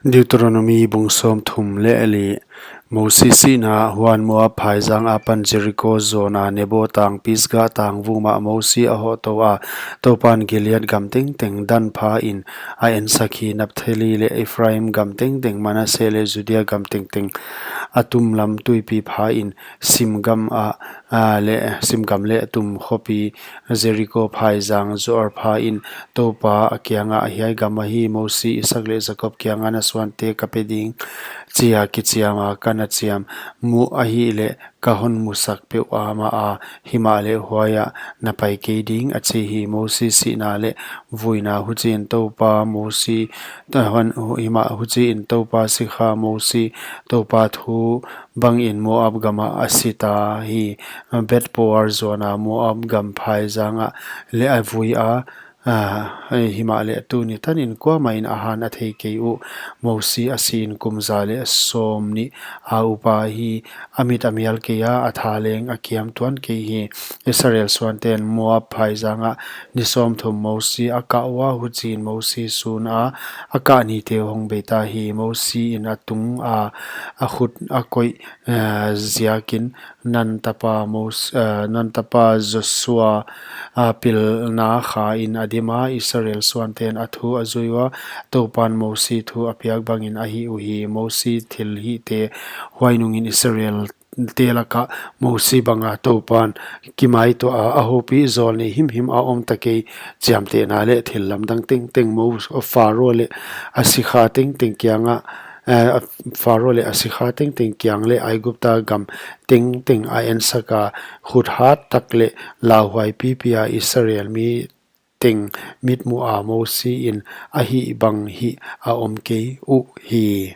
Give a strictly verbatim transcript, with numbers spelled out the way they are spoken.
Deuteronomi bung sawmthum leh li. Mosi sihna. Huan Moab phaizang apan Jeriko zawna Nebo tang Pisga tang vumah Mosi a hoh tou a, Toupan Gilead gam tengteng Dan pha in a ensak hi. Naphtali leh Ephraim gam tengteng, Manase leh Judia gam tengteng, a tumlam tuipi pha in, Sim gam a, a, leh, Sim gam leh tum khopi, Jeriko phaizang Zoar pha in, Toupa a kiangah, Hiai gam ahi, Mosi, Isak leh Jakob kiangah na suante ka pe ding, chia kichiama ka na chiam, muh ahihleh ka hon musak peuhmah a, himahleh huaiah na pai kei ding, a chi hi. Mosi sihna leh vuina. Huchiin Toupa Mosi, ta-, huan, hu-, himah, huchiin Toupa sikha Mosi, Toupa thu bangin Moab gamah a sita hi. Beth-peor zawna Moab gam phaizangah leh a vui a, a, himahleh tuni tanin kuamah in a han a thei kei uh. Mosi a si in kum za leh sawmnih a upa hi. A mit a mial kei a, a tha leng a kiam tuan kei hi. Israel suanten Moab phaizangah ni sawmthum Mosi a kah ua, huchiin Mosi sun a, a kah nite hong bei ta hi. Mosi in a tung a, a khut a koih, eh, ziakin Nun tapa Mos-, eh, Nun tapa Josua, a, pilna kha in a dim a, Israel suanten a thu a zui ua, Toupan Mosi thu a piak bangin a hih uhi. Mosi thilhihte. Huai nungin Israel te lakah Mosi banga Toupan kimaituah a, a houpih zawlnei himhim a om ta kei. Chiamtehna leh thillamdang tengteng Mo-, Pharo leh a sikha tengteng kiangah, eh, Pharo leh a sikha tengteng kiang leh Aigupta gam tengteng a ensak a, khut hat tak leh lauhuai pipi a Israel mi teng mitmuh a Mosi in a hih bang hih a om kei uhi.